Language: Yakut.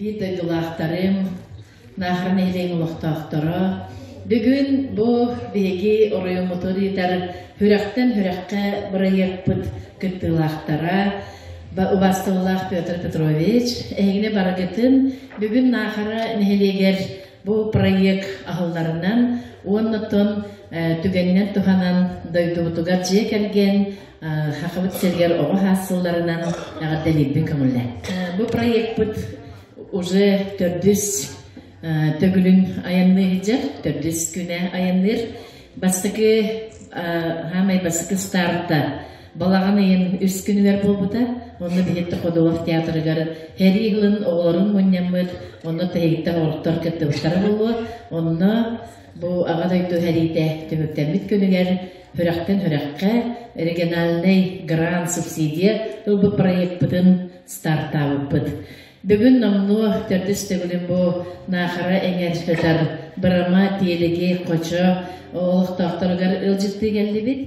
Биир дойдулаахтарым, Наахара нэһилиэгин олохтоохторо, бүгүн бу биһиги оройуоммутун ыытар Сүрэхтэн сүрэххэ бырайыакпыт кыттыылаахтара, убаастабыллаах Петр Петрович, эһигини барыгытын бүгүн Наахара нэһилиэгэр бу проект аһылларынан уонна оттон түгэнинэн туһанан дойдубутугар дьиэ кэргэн Хахабыт сиригэр оҕо саас сылларынан эҕэрдэлиирбин көҥүллээн. Бу проекпыт уже төрдүс төгүлүн айанныы сылдьар, төрдүс күнэ айанныыр. Бастакы хаамай бастакы старта балаҕан ыйын үс күнүгэр буолбута. Онно биһиги Ходулов театрыгар сэрии сылын оҕолорун мунньаммыт, онно тэһииттэн оҕолор кыттыбыттара буолуо. Онно бу Аҕа дойду сэриитэ түмүктэммит күнүгэр Сүрэхтэн сүрэххэ региональнай грант субсидия ылбыт проекпытын стартаабыппыт. Бүгүн номнуо төрдүс төгүлүн бу Наахара эҥэр сытар Бырама, Тиэлиги, Хочо олохтоохторугар ыалдьыттыы кэллибит.